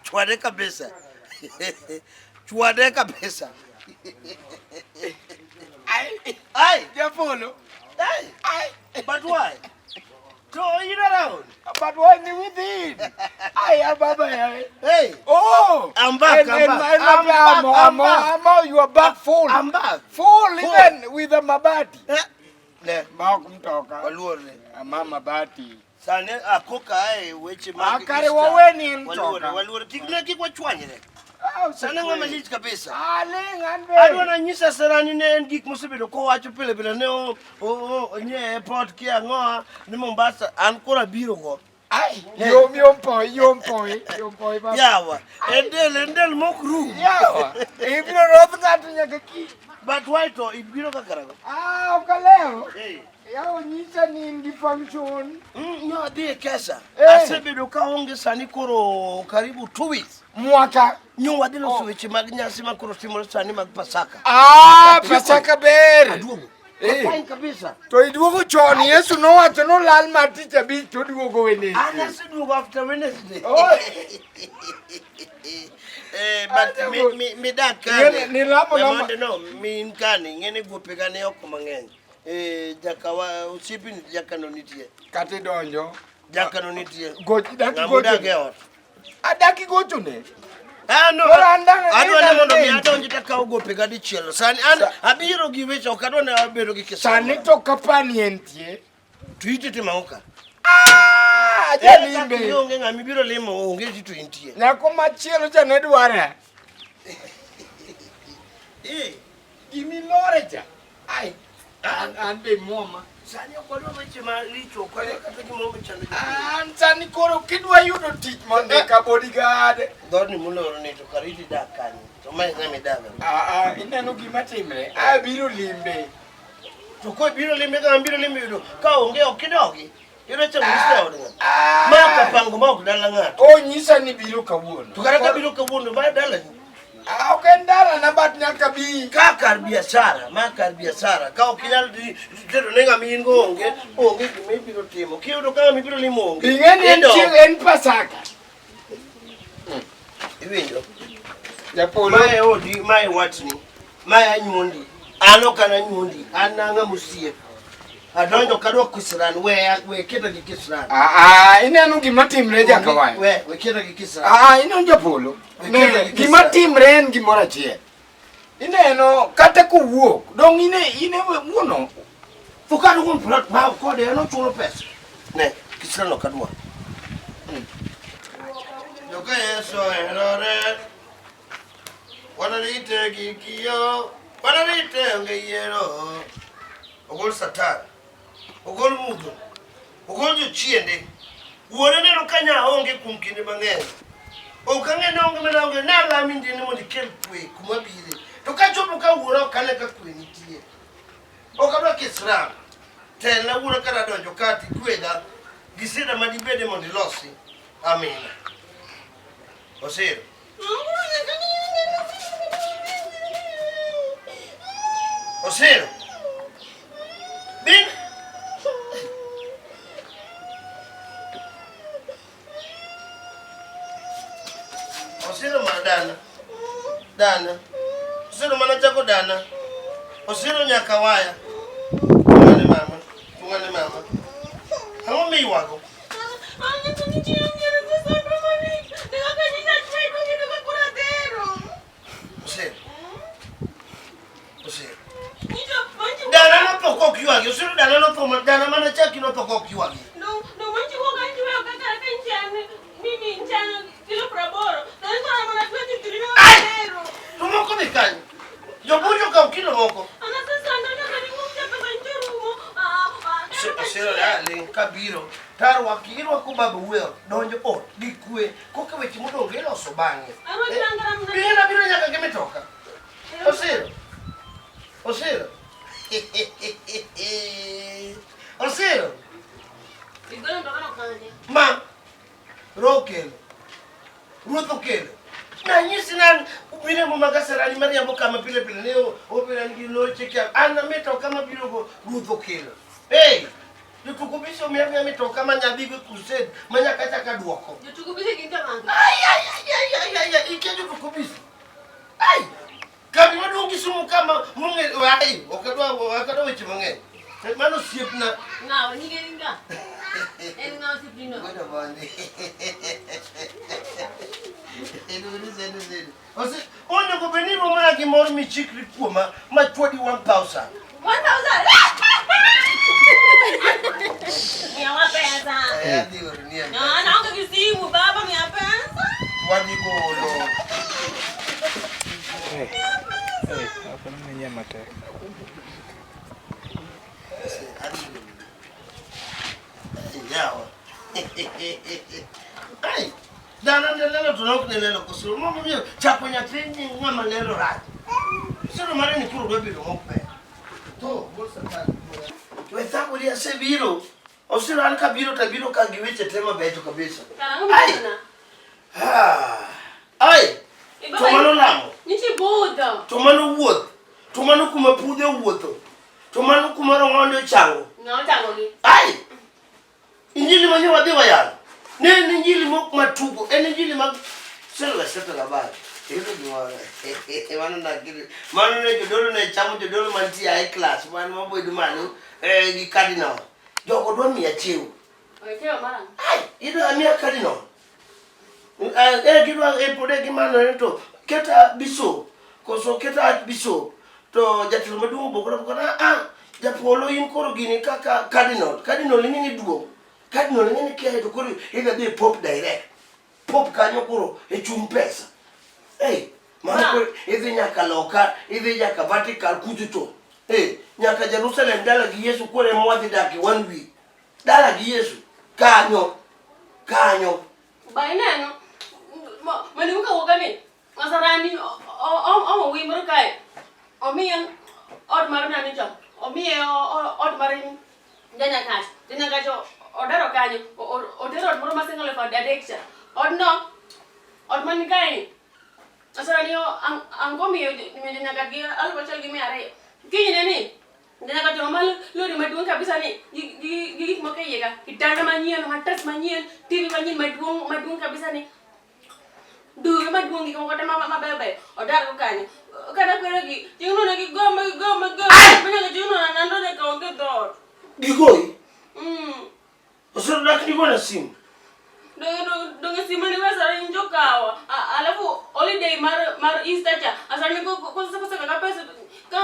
Chwade kabisa. Chwade kabisa. Ai, Ai, Japolo. ai. Ai. But why? To you around. But why ni within? Ai, ababa ya. Hey. Oh! I'm back, And, I'm and, back. and I'm back, I'm, I'm back. I'm, you are back full. I'm back. Full, Full. even with the mabati. Eh, Ne, Ma ok mtoka. waluor ne. Ama mabati. Sani akoka ae weche mag Ah, kare Easter. waweni en Waluor, mtoka. waluor. Kik ne kik wachwanyre. Ah, Sani ng'ama lich kabisa. Ah, ling an be. Adwa nanyisa Serani ne en gik mosebedo kowacho pile pile ne nie airport kia ang'oa ni Mombasa an koro abiro go. Ai, yom yom poi, yom poi, yom poi baba. Yawa, en del en del mok rum. Yawa. Ibiro roth ng'ato nyaka kiny. But why to ibiro ka karago? Ah, ok alewo. Hey. Yawa nyisa ni in gi function. No adhi e kesa. Eh. Asebedo ka onge sani koro karibu 2 weeks. Mwaka. Nyo wadhi loso weche mag nyasi ma koro timore sani mag Pasaka. Ah, Pasaka ber. Aduogo. Eh. Fine kabisa. To iduogo chon, Yesu nowacho nolal mar tich abich to oduogo An Wednesday. aseduogo after Wednesday. Oh. Eh, but Aduogo. mi dak Ng'ene- kane. nilamo lamo- Mondo no, min kane, ing'ene gope gane oko mang'eny. Eh, jaka wa osiepni jakano nitie. Kata idonjo. Jakano nitie. Goch, dak Ng'ama odak e igochone. ot. Adak igochone. Ah, no. Koro an dang' Adwa ni mondo mi ni- adonji takaw gope ga dichiel. Sani an abiro gi weche ok adwa ni abedo gi kisani. Sani to kapani entie. To iti timo ang'o ka? Ah, ajalimbe. Onge ng'ama ibiro limo onge ti to intie. Nyako machielo cha ne dwara. Eh, Gimilore cha. Ai, an be muoma. Sani ok wadwa weche maricho, ok wadwa kata gimoro machando jopiny. An sani koro kidwa yudo tich mondo eka bodyguard. Dhoodni moloro ni to kare iti dak kanyo. To mae ng'ama idago. Ah, ah, ineno gima timre. Abiro limbe. To ko ibiro lime ka biro lime yudo ka onge ok idogi. Yudo chamo nyisa e od ng'ato. Ah. Ma kapango ma ok dala ng'ato. Onyisa ni biro kawuono. To kata ka biro kawuono ma dalani. Ah, ok en dalana but nyaka bi. Ka kar biashara, ma kar biashara. Ka ok inyal dhi tedo ne ng'ama in go onge, onge gima ibiro timo. Kiyudo ka ng'ama ibiro limo onge. Ing'e ni en idok. chieng' en Pasaka. Iwinjo? Japolo. Mae odi, mae watni, mae anyuondi. An ok an anyuondi, an ang'ama osiep. Adonjo kadwa kisran, we we keta gi kisran. Ah, ah, ineno gima timre jakawaya. We keta gi kisran. Ah, ineno japolo. Ne, gima timre en gimoro achiel. Ineno kata kowuok, dong ine ine wuono. To kata wuon plot ma kode en ochulo pesa. Ne, kisran ok adwa. Joka Yesu oherore. Wanarite gi kiyo, wanarite onge yiero. Ogol Satan, ogol mudho, ogol jochiende. Wuone neno ka nya onge kuom kinde mang'eny. Ok ang'e ni onge mana onge, nalami ndini mondo ikel kwe kuma bire. To kachopo ka wuora ok ane ka kwe nitie. Ok adwa kisram. Telna wuora kata donjo ka tikweda gi sida ma dibede mondo ilosi. Amina. Osiro. Osiro. Bin. Osiro mar dana. Dana. Osiro mana chako dana. Osiro nyaka waya. Tungane mama. Tungane mama. Ang'o miywago? Osiro. Osiro. Dana notho kok ywagi. Osiro dana notho ma dana mana chaki notho kok ywagi. To moko dhi kanye? Jopuonj okawo kilo moko. Osiro darling kabiro tarwaki irwako baba wuoyo donjo ot gi kwe koka weche modong' iloso bang'e. Biro biro nyaka gi mitoka. Osiro. Osiro. Osiro. Ma roho okelo. Ruoth okelo. Nanyisi nan miriambo mag Kasarani mariambo kama pile pile ne obiro an gi loche kia an mitoka mabiro go ruoth okelo. Hey! Jotugo bisi omiya miya mitoka ma nyadhigo e crusade ma nyaka chaka duoko. Jotugo bisi gin jomage? Ai ai ai ai ai ai ikia jotugo bisi. Ai kambi maduong' Kisumu kama mong'e ai ok adwa ok adwa weche mang'eny. Mano osiepna. Ng'awa nyinge en ng'a? En ng'a osiepnino? Godo mondi. Onego bed ni iromona gi mor michikri kuoma ma chwadi 1000. 1000? Miwa pesa. Eh, adhi oroni e No, naonge gi simu baba, miya pesa. Wadhi golo. Eh, eh, hapa ni matek. Yawa. Ai, dhano ne lelo to nok ne lelo koso mama miyo chako nyathi ni ng'ama lelo rach. Siro mare ni koro dwa bedo mok ber. To gol satan. We thagori asebiro. Osiro an kabiro to abiro ka gi weche te mabecho kabisa. Karang'o Ai. mitona? Ah. Ai, Eh, to baba, mano lamo. Nitie budho. To mano wuoth. To mano kuma pudhe owuotho. To mano kuma rong'onde ochango. Ng'a ochangogi? Ai! Injili ma nyowa dhi wayalo. Ne en injili mok matugo, en injili mag selo settle habari. Ero gimoro. Mano nakiri. Mano ne jodolo ne chamo jodolo mantie high class, mano mabedo malo eh, gi cardinal. Jogo dwa miya cheo. Ochewo marang'o? Ai, idwa miya cardinal. Eh, eh, gidwa eh, pod e gimano ne to keta bishop koso keta archbishop to jatelo maduong' obokore obokore ah, ah japolo in koro gini kaka cardinal cardinal ing'e ni duong' cardinal ing'e ni kiaye to koro idhi dhi pop direct pop kanyo koro e chung pesa hey, mano Ma. koro idhi nyaka loka idhi nyaka Vatican kucho to hey, nyaka Jerusalem dala gi Yesu koro ema wadhi dakie one week dala gi Yesu kanyo kanyo Ba ineno mani wuka wuka ni Masarani omo wi moro kae omiye ot mar nani cha omiye ot mar janyakach janyakach odaro kanyo otero ot moro ma siling elfu adek cha odno ot man kae ni Masarani ang'o miyo janyakach gi 1200 kinyne ni Nyaka to malo lori maduong' kabisa ni gi gi gik moko e iye ka. Kitanda manyien, matas manyien, TV manyien maduong' maduong' kabisa ni. Duge maduong' gik moko te mabeyo beyo. Odar go kanyo. Kata kwero gi, chieng'no ne gigomba gigomba gigomba. Manyaka chieng'no nando nyaka onge dhoot. Gigoyi? Mm. Osiro dak nigona simu. Donge simu ni wesa ni njokawa. Alafu holiday mar mar Easter cha. Asani ko ko ko ka pesa ka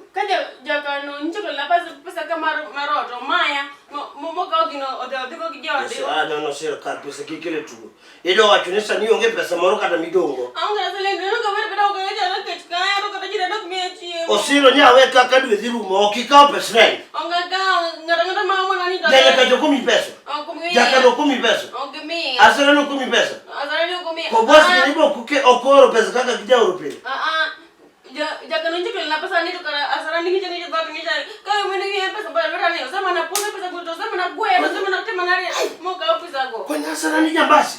ka ja jakano njoka la pesa pesa ka mar mar ot omaya mo mo kawo gino odhi odhi go gi joode. Ah no no siro kar pesa kik kele tugo. Idwa wacho ni sani onge pesa moro kata midong'go. Aonge na siling neno ka ber bedo ka jana kech kaya to kata jirani ok miya chiemo. Osiro nya we kaka dwe dhi rumo ok ikaw pes rent. Onge ka ng'ato ang'ata ma omona ni to. Janyaka jo komi pesa. Ok miya. Jakano komi pesa. Ok miya. Asere no komi pesa. Asere no komi. Ko boss ni bo kuke ok oro pesa kaka gijaoro pile. Ah ah. Jakano nje kelna pesa ni to kara asara ni ngicha ngicha dhoot ngicha ka mene ngi pesa ba lweta ni osema na puse pesa go to osema na gwe osema na tema na mo ka pesa go. Kwani asara ni jambasi?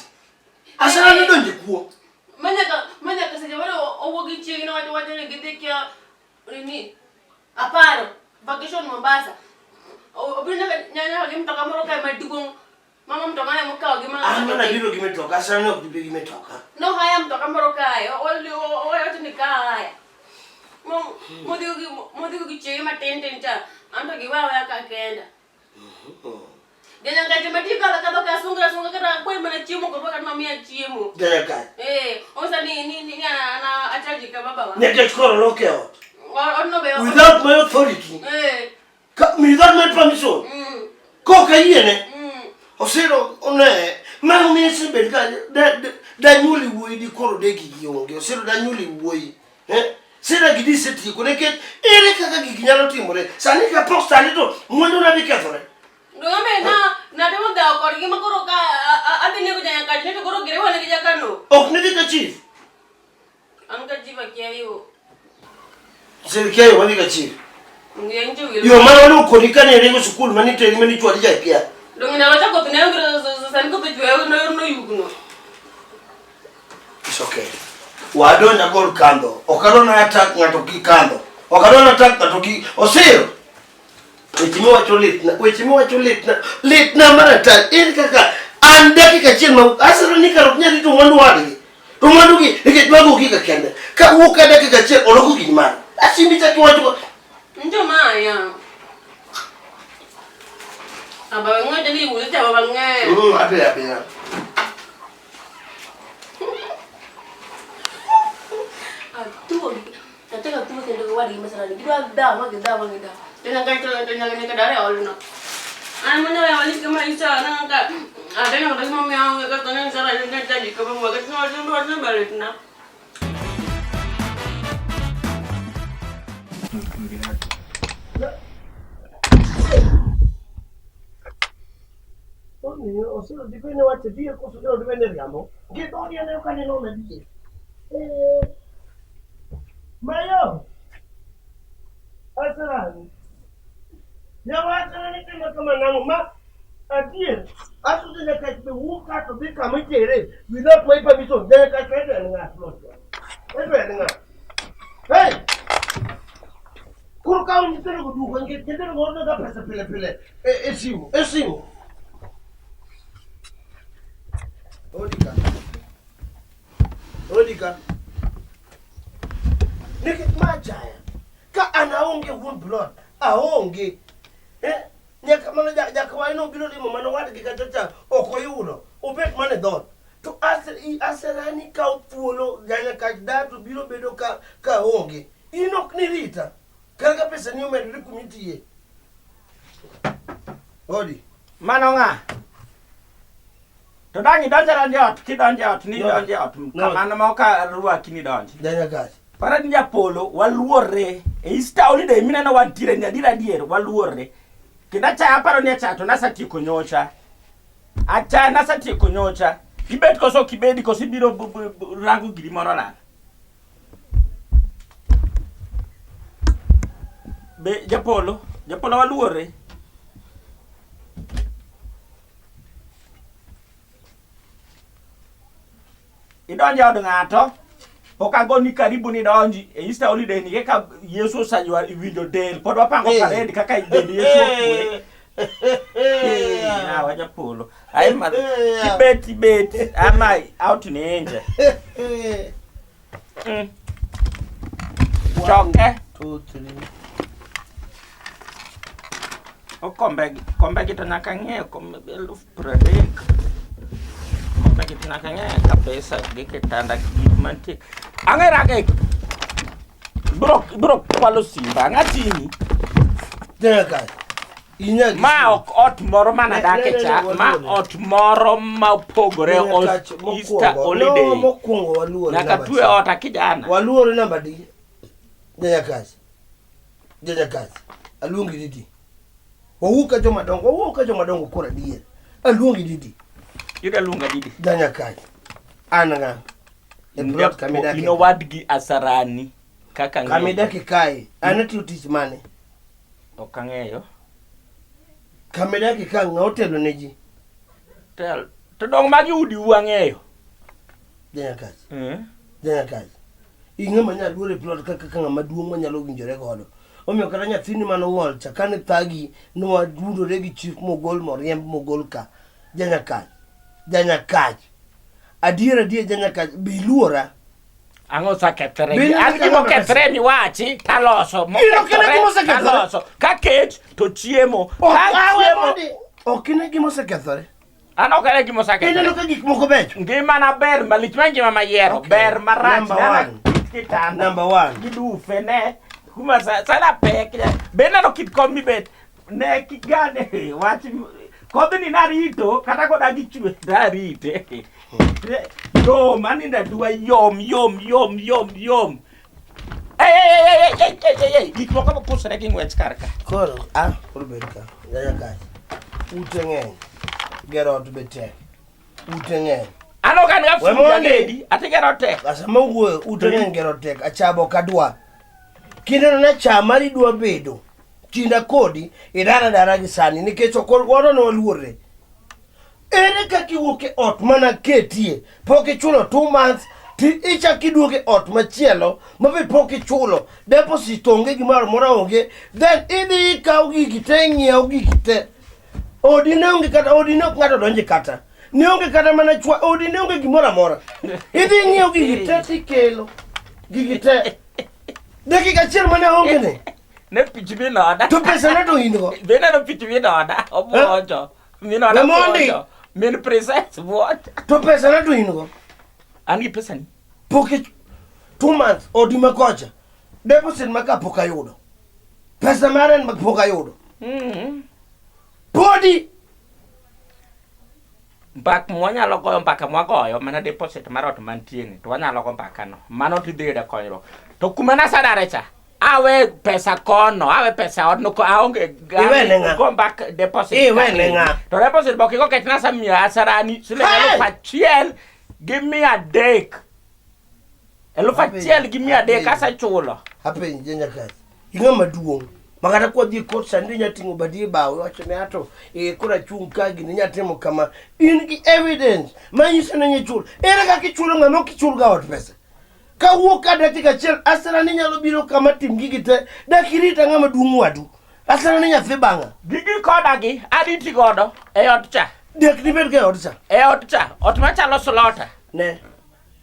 Asara ni donje kuo. Manyaka manyaka seche mane owuok gi chieng' nowacho wacho ni gidhi kia nini aparo vacation Mombasa. Obiro nyaka nyaka gi mtoka moro kae maduong' Mama mtoka ne mokawo gi ma. An mana biro gi mitoka, asara ne ok gibi gi mitoka. No haya mtoka moro kae, owacho ni kaya. Modhi gi chiege matin tin cha, anto giwe aweya ka kenda. Janyakache matiyo kadho kadho ka sunga sunga kata akwayi mana chiemo kod kata mamiya chiemo. Janyakache. Eh, onyisa ni ni ni ana achaji ka babawa. Nikech koro loke ot. Odno be. Without my authority. Eh. Ka, without my permission. Kok ayiene. Osiro one mano miyo isebet ka danyuoli wuoyi di koro de gigi onge. Osiro danyuoli wuoyi. Eh? Sira gidi isetieko nikech ere kaka gigi nyalo timore. Sani ka pok sani to mwandu na dhi kethore. Donge na natemo dhawo kodgi ma koro ka adhi nego janyakach ni to koro girewa negi jakano. Ok nidhi ka chief. An ka chief akia yo. Osiro kia yo madhi ka chief. Yo mane waluwo kodi kane iringo sikul mane iteri mane ichwadi cha kia. Donge ndalo cha koth ne onge sani koth ochwe noyugno. It's okay. Wadonja gol kandho. Ok adwa na attack ng'ato ki kandho. Ok adwa na attack ng'ato ki Osiro. Weche miwacho litna, weche miwacho litna, litna maratari. Ere kaka an dakika achiel ma asero ni kar ok nyal rito mwandu wadgi. To mwandu gi nikech mago gika kende. Ka wuok ka dakika achiel oloko gini mare. Asimbi chak iwacho Njo maya. Aba ng'e ni wuoyo ta baba ng'e. Abe abe. Atuo. Nataka tuo kendo wadgi masarani. Gidwa dhaw ma gidhaw ma gidhaw. Tena ka to to nyaka nyaka dare olno. An mana we wali kama isa na ka. Adena ka mo miao ka to ne sara ne ta di ka mo ka no no no balit na. Osiro dibene wacho adier koso dibene riambo. Gidoni aneno ka neno adier. Eh. Mayo. Asarani. Nyawacho ni timo kama nang'o ma adier. Asudo nyaka be wuok ka to dhi kama itere without my permission. Nyaka to en ng'at mochwal. Eto en ng'at. Hey! Koro ka nyithindo go duogo nikech nyithindo go orno ga pesa pile pile e simu e simu. Odika. Odika. Nikech ma achaya. Ka an aonge wuon plot, aonge. Eh? Nyaka mana jakwaye nobiro limo mana wadgi kata cha ok oyudo. Obet mana e dhoot. To aserani kawo thuolo nyaka da to biro bedo ka onge. In ok nirita. Kata ka pesa ni omedore kuma itiye. Odi. Mano ng'a? To dang' idonjo adonja e ot, kidonjo e ot ni No. idonjo e ot. No. Kamano ma ok arwaki ni idonjo. Janyakach. Para ni japolo waluorre. E Easter holiday mineno wantiere ni adier adier waluorre. Kendo achaya aparo ni achaya to nasatieko nyocha. Achaya nasatieko nyocha. Ibet koso ok ibedi koso ibiro rango giri moro lal. Be japolo, japolo waluorre. Idonjo e od ng'ato, pok agoni karibu ni donji e Easter holiday ni kaka Yesu oseywa winjo del, pod wapango Eh. parade kaka dend Yesu okwe. Eh, yawa japolo. Ai ma Eh. ibet ibet ama out ni nje. Choke. Two, three. Okombe kombe gi to nyaka ng'iew kombe 30,000. Kombe gi to nyaka ng'iew kabisa gi kitanda gi gik mantie. Ang'e rage. Bro bro kwalo simba ang'a timi. Janyakach. Inyagi. Ma ok ot moro mana Ne- dake ne- ne- cha, ne- ma waluore. ot moro ma opogore Janyakach, Easter mokwongo. holiday. No, mokwongo waluore. Nyaka namba twe achiel. ot akijana. Waluore namba di. Janyakach. Janyakach. Aluongi didi. Wawuok ka joma dongo, wawuok ka joma dongo koro adier. Aluongi didi. Ida luonga didi. Janyakach. An ng'a? E plot kama idake. In owadgi Asarani kaka Kama ng'eyo. idake kae. An atiyo tich mane? Ok ang'eyo. Kama idake ka ng'a otelo ne ji? Tel. To dong magi udi u ang'eyo. Janyakach. Janyakach. In ng'ama nyalo luor e plot kaka kaka ng'ama duong' manyalo winjore godo. Omiyo kata nyathini mane ong'ol cha kane thagi nwadudore gi chief mogol moriemb mogol ka. Janyakach. Janyakach. Adier adier janyakach be iluora. Ang'o osekethore? Be An ineno gima kaka okethore miwachi taloso. Ineno kaka gima osekethore? Taloso. Ka kech to chiemo. Ok Ka awe chiemo. mondi. Ok ine gima osekethore. An ok ane gima osekethore. Ineno ka gik moko becho. Ngimana ber malich ma ngima mayiero. Okay. Ber marach. Number Nana one. kit kitanda. Number one. Gi dufe ne. Kuma sana pek. Be ineno kit kom mibet. Ne kigane wach kodhni narito kata kodagi chwe narite. Yom anindo aduwa yom yom yom yom yom. Ei, ei, ei, ei, ei, ei, ei, ei, gik moko pusre gi ng'wech kar ka. Koro, ah, koro bed ka. Janyakach. Ute ng'eny. Gero ot be tek. Ute ng'eny. An ok an ga We fundi mondi. agedi, ati gero tek. Sama wuoyo, ute ng'eny gero tek. Achabo ok adwa. Kineno na cha mari dwa bedo. Kinda kodi, idara dara gi sani nikech ok waro ne waluorre. Ere kaka iwuok e ot mana ketie? Pok ichulo 2 months, Ti ichak iduogo e ot machielo ma be pok ichulo deposit onge gimoro amora onge then idhi ikaw gigi te ing'iew gigi te odi ne onge kata odi ne ok ng'ato donje kata ne onge kata mana chwa odi ne onge gimoro amora idhi ing'iew gigi te tikelo gigi te dakika achiel mane onge ne Ne pich min oda. to pesa ne to in go Be ineno pich min oda? Obuonjo. Min oda We mondi. buonjo. Min princess buonjo. to pesa ne to in go An gi pesa ni. pok 2 months odi ma kocha deposit ma ka pok ayudo pesa mar en ma pok ayudo podi Mbak mwanyalo goyo mbaka mwagoyo mana deposit mar ot mantie ni to wanyalo go mbaka no. Mano tidhi yude konyruok. To kuma nasadare cha, awe pesa kono, awe pesa odno ko aonge Iwene ng'a? Go mbak deposit. Iwene ng'a? To deposit bok igo kech nasemiyo asarani siling Hey! 1300. 1300 asechulo. Apenje nyakach ing'ama duong' ma kata kwadhi e kot sani inya ting'o badi e bawo iwacho ni ato e koro achung' ka gini inya timo kama in gi evidence manyiso ni inya chul ere kaka ichulo ng'ama ok ichul ga ot pesa kawuok ka dakika achiel asara ni nyalo biro kama tim gigi te dak irita ng'ama duong' wadu asara ni nyathi bang'a Gigi koda gi ariti godo e ot cha. dak nibed ga e ot cha E ot cha, ot machalo slota. Ne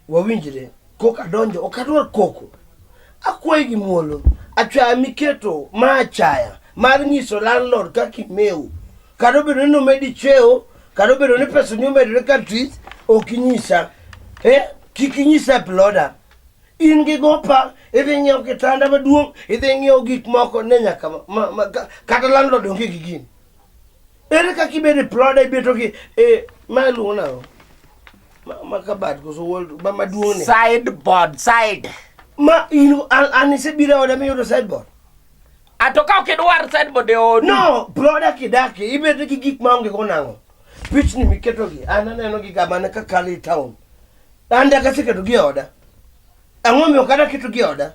wawinjre koka donjo ok adwar koko akwayi gi muolo achaya miketo ma achaya mar nyiso landlord kaka imew kata obedo ni nomedi cheo kata obedo ni pesa ni omedore kar tich ok inyisa eh, kik inyisa e ploda in gi gopa idhi ng'iewo kitanda maduong' idhi ng'iewo gik moko ne nyaka ma, ma, kata landlord onge gi gini ere kaka ibedo e ploda ibeto gi e ma iluongo nang'o ma kabat koso world ma maduong' ni Sideboard, side. Ma in an isebiro e oda miyudo sideboard? Ato ka ok idwar sideboard e odi. No, ploda kidake ibedo gi gik maonge go nang'o? Pichni miketogi an aneno gi ga mana ka kalo e town. An dak aseketogi e oda. Ang'o omiyo ok adwa ketogi e oda?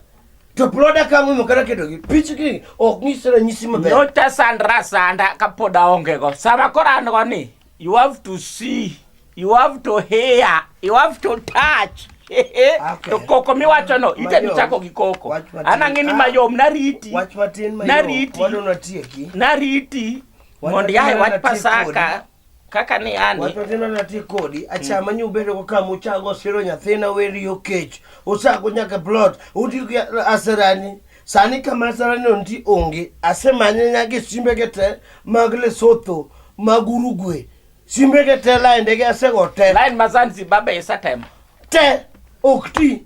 To ploda ka ang'o omiyo ok adwa ketogi? Pichgi ok nyis ranyisi maber. Nyocha sandra sanda kapod aonge go. Sama koro an go ni, you have to see, you have to hear, you have to touch. Okay. To koko miwacho no, ite Mayom. michako gi koko. Wach matin. An ang'e ni Ah. mayom nariti. Wach matin mayom. Nariti. Wadwa natieki. Nariti. Wach Mondo matin yae wach natiek Pasaka. Kaka ni ani. Wach matin mane kodi, achama nyi ubedo go kama uchago siro nyathina weriyo kech, usago nyaka plot, utiyo gi asarani. Sani kama asarani no nitie onge, asemanye nyaka e simbege te mag Lesotho, mag Uruguay. Simbege te laindege asego te. Line ma Zanzibar be isetemo. Te ok ti.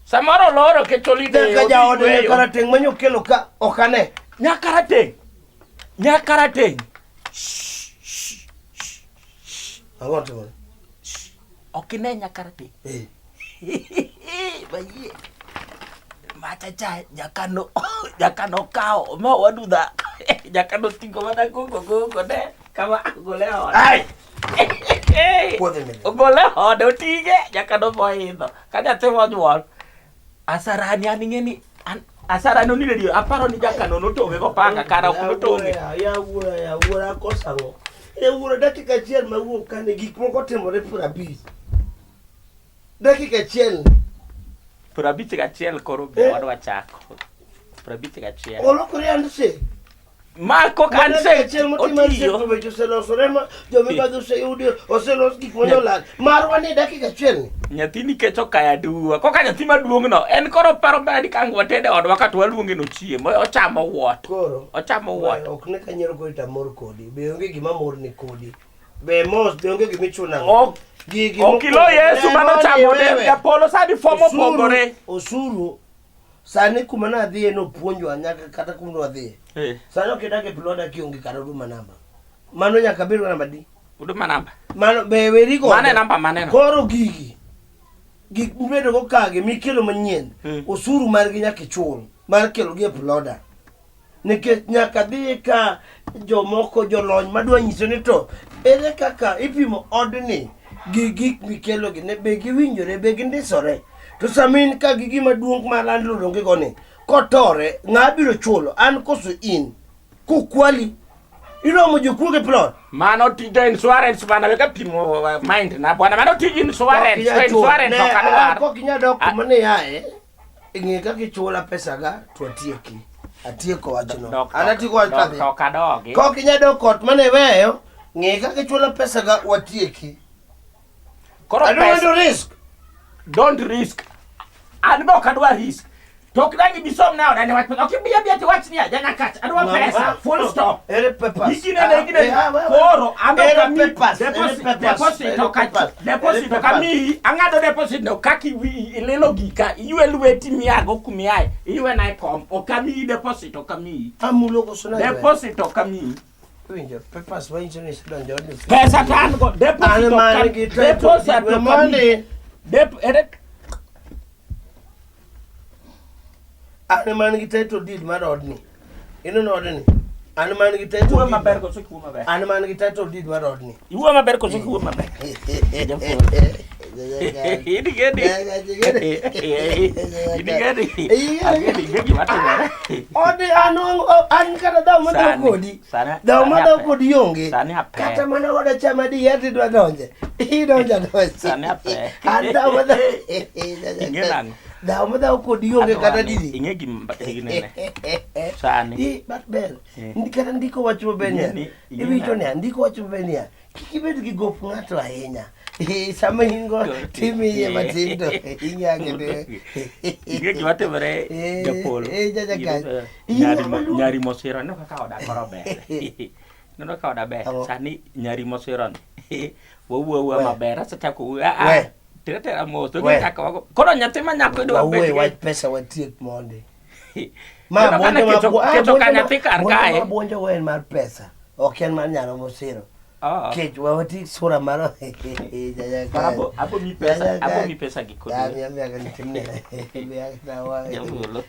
Samoro oloro kech holiday. Nyaka odhi jaode yweyo. nyakarateng' manyokelo ka ok ane. Nyakarateng'. Nyakarateng'. Ang'o timore? Ok ine nyakarateng'. Eh. Bayie. Macha cha jakano jakano kawo ma wadu dhako. Jakano tingo mana koko koko ne kama ogole ode. Ai! Puodhe mene. Ogole ode otinge jakano moidho. Ka nyathi monyuol asarani an ing'e ni an asarani onile dio aparo ni jakano notong'e gopanga kara ok notong'e. Yawuora, yawuora, akoso ang'o? Yawuora, dakika achiel mawuok kane gik moko timore 50. Dakika achiel. 51 koro be Eh. wadwa chako. 51. Olokore handshake. Ma kok Mana dakika handshake achiel motim handshake to otiyo. weche oselosore ma jomibadhi oseyudi oselos gik mane olal. Marwa ni dakika achiel ni. Nyathi nikech okayo aduwa. Koka nyathi maduong' no, en koro paro mana ni kang' watede odwa ka to waluonge nochiem. Ochamo wuot. Koro. Ochamo wuot. Ok ne kanyiero kodi to amor kodi. Be onge gima mor ni kodi. Be mos be onge gima ichuna. Ok Gigi ok ilo Yesu Ne, mano mondi chamo wewe. japolo sani fom Osuru- opogore. Osuru sani kuma nadhiye nopuonjwa nyaka kata kuma nwadhiye. Eh, Sani ok idak e ploda kionge kata huduma namba. Mano nyaka bed namba di. Huduma namba. Mano be weri godo. Mano e namba maneno. Koro gigi gik mibedo go kagi mikelo manyien osuru margi nyaka ichul mar kelo gi e ploda. Nikech nyaka dhi ka jomoko jolony madwa nyiso ni to ere kaka ipimo odni gi gik mikelo gi ne be giwinjore be gindisore. To sama in ka gi gima duong' ma landlord onge go ni kotore ng'a biro chulo an koso in kokwali. Iromo jokuoge plot. Mano tij insurance bana weka pimo mind na bwana. Mano tij insurance, Kok inyal insurance chulo. ok Ne, adwar. Kok inyal dok Ah. kuma ne iaye, ing'e kaka ichula pesa ga to atieki. Atieko wachno. Dok- An atieko wach dok- kadhi. dok adogi. Kok inyal dok ot mane iweyo, ng'e kaka ichula pesa ga watieki. Koro I don't want pesa to risk. don't risk. An be ok adwa risk. To ok dang' ibi somna oda ne wach pesa. Ok ibi abiya tiwach niya, janyakach, adwa pesa, full stop. Ere papers. Iginene, iginene. Ah, eh, ah, we- we- Koro, an ok Ere ami- papers, ere deposit- papers, deposit ere ok papers, deposit ere ok papers. amiyi. Ang'ado deposit no kaka ililo gika, iywe lweti miago kumiaye, iywena e kom. Ok amiyi deposit, ok amiyi. Amulo koso nade? Deposit ok amiyi. Winjo, papers ma inyiso ni isedonjo e odni. Pesa to an go, deposit An ok man ami- gi title deposit deed, we ok amiyi. mondi. Dep- ere- An man gi title deed mar odni. Ineno odni? An man gi title Iwuoyo deed. maber koso ok iwuo maber? An man gi title deed mar odni. Iwuoyo maber koso ok iwuo maber? Inigeni. Inigeni. Ageni, ing'e gima timore. Odi an an kata dhaw madhaw Sani- kodi. sani- Dhaw sani madhaw ape. kodi onge. Sani ape. Kata mana oda cha madier tidwa donje. Idonjo adonja. Sani ape. An dhaw madhaw. Ing'e nang'o? Dhaw madhaw kodi onge kata Adwa ni- didi. Ing'e gima ginene. Sani. Eh, but ber. Eh. Kata ndiko wach maber niya. Ing'e ni- ing'e Iwinjo nang'o? niya, ndiko wach maber niya. Kik ibed gi gop ng'ato ahinya. Eh, Sama in go timiye matin to inyage de. Ing'e gima timore Eh, japolo. eh, jaja Ing'e- In Nyari ng'ama luor. nyari mosiro ineno kaka oda koro ber. Ineno ka oda ber. Ang'o? Sani nyari mosiro ni. Wawuo awuoya We. maber. Asechako wuoyo. Ah, ah. We. Tera tera mos. To We. kaka wago. Koro nyathi ma nyako idwa Wawuoye bet gi- wach pesa watiek mondi. Ineno ka ne keto ka nyathi kar kae. Ma buonjo go en mar pesa. Ok en mar nyaro mosiro. Oh. Kech wawati sura mar Koro abo abo mi pesa, abo mi pesa gi kod. Japolo.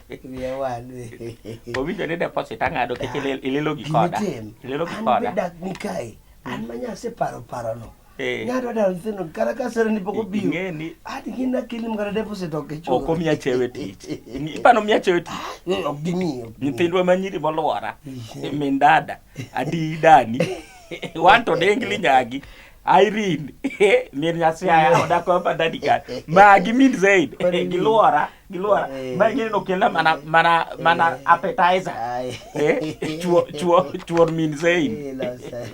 Owinjo ni deposit ang'ado kech ililo gi koda. Ililo gi An koda. be dak ni kae. An manyase paro parono. Eh. Ng'ato daro nyithindo kata ka sere ni pok obiro. Ing'e ni An gin nakelni kata deposit ok ichulo. ok omiya chewe tich. Ipano miya chewe tich. Eh, Ok gimiyi. ok gimiyi. Nyithindwa ma nyiri moluora. Min dada, adi dani. Wan to dengli nyagi. Irene, min Nyasaye odak ma dadi ka. Magi min Zaid, giluora, giluora. Ma ing'e ni nokelna mana mana mana appetizer. Ai. Eh, chuo chuo chuor min Zaid. Eh, losa.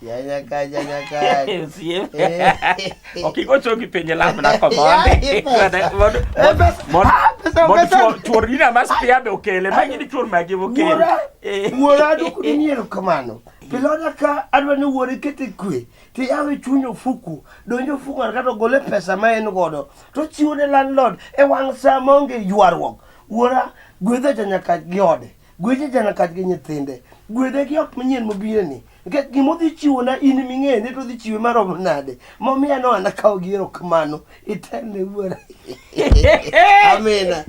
Janyaka, janyaka. Siem. Eh. Ok igo chogi penje lamna komonde. Ya, pesa. Eh, pesa. Ah, pesa, Mondo pesa. chuor nina ma spia be okele, magi ni chuor magi be okele. Wuora, Eh. wuora adwoko ni erokamano. Piloda ka adwa ni wuore kete kwe, tiyawe chuny ofuku, donj ofuku ng'ato kata ogole pesa ma en godo, to chiwo ne landlord e wang' sa maonge ywaruok. Wuora, gwedha janyakach gi ode, gwedha janyakach gi nyithinde, gwedhe gi ot manyien mobireni. Nikech gimodhi chiwona in ming'eyo ni to odhi chiwe maromo nade. Momiya no an akawo gi erokamano, itelne wuora. Amina.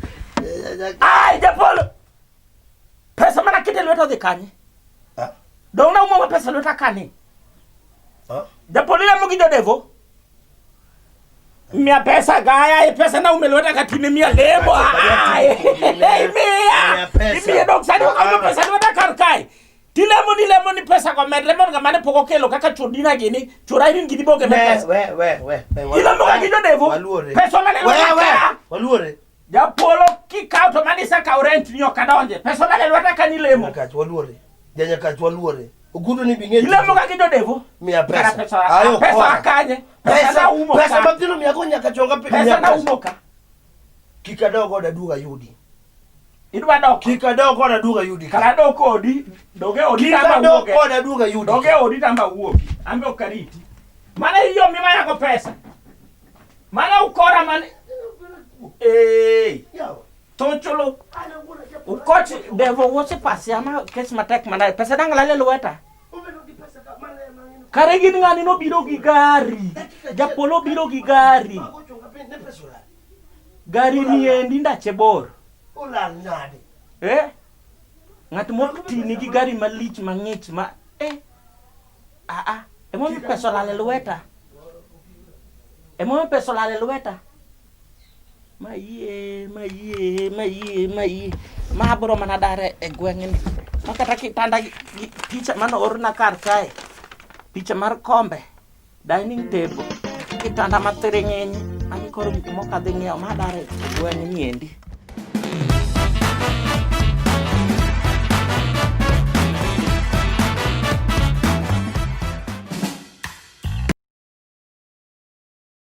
Ai, japolo! Pesa mana kete lweta odhi kanye? Ah, Dong' naumo ma pesa lweta kani? ah. Japolo ilamo gi jodevo? Miya pesa gaya, e pesa naume lweta ka tine miya lemo. Ai, Miya imiya! pesa. Imiya dong' sani ok aumo Ah. pesa lweta kar kae. Tilemo ni lemo ni pesa go medre mondo ng'ama ne pok okelo kaka chuor dina gini, chuor Irene gini boke med We, pesa. we, we, we, we, Ilamo ka gi jodevo? Waluore. Pesa mane We, lweta we, ka? waluore. Japolo kikawo to mano isekawo rent ni ok adonje. Pesa mane lweta ka nilemo. Janyakach waluore. Janyakach waluore. Ogudo ni bing'e. Ilemo ka gi jodevo? Miya Kara pesa. pesa, Ayo, pesa kora. akanye. Pesa Pesa, naumo pesa ka. mabiro miya go nyaka chonga piny. Pesa Miya pesa. naumo ka. Kik adog oda duog ayudi. Idwa dok. Kik adog oda duog ayudi. Kara dok kodi, doge odi Kik tama adog wuoke. oda duog ayudi. Doge odi tama wuoki. Ambe ok ariti. Mana iyo mimayako pesa. Mana ukora mane. Eh, Yawa. tocholo. An awuon ajapuonj. Ukoch devo wuoche pasi ama kes matek mana. Pesa dang' lale lweta. Obedo gi pesa ka mane mane. Kare gin ng'ani nobiro gi gari. Japolo biro gi gari. Mago chonga piny ne pesa olal. Gari ni endi ndache bor. Olal nade? Eh? Ng'at mok ti nigi gari malich mang'ich ma eh. Ah ah. Emomiyo pesa olal e lweta. Emomiyo pesa olal e lweta. Mayie, mayie, mayie, mayie. Ma abro mana dare e gweng'ni. Ma kata kitanda gi picha mane oorna kar kae. Picha mar kombe, dining table, kitanda ma thiring'inyi. Magi koro gik moko adhi ng'iewo ma adar e gweng'ni endi.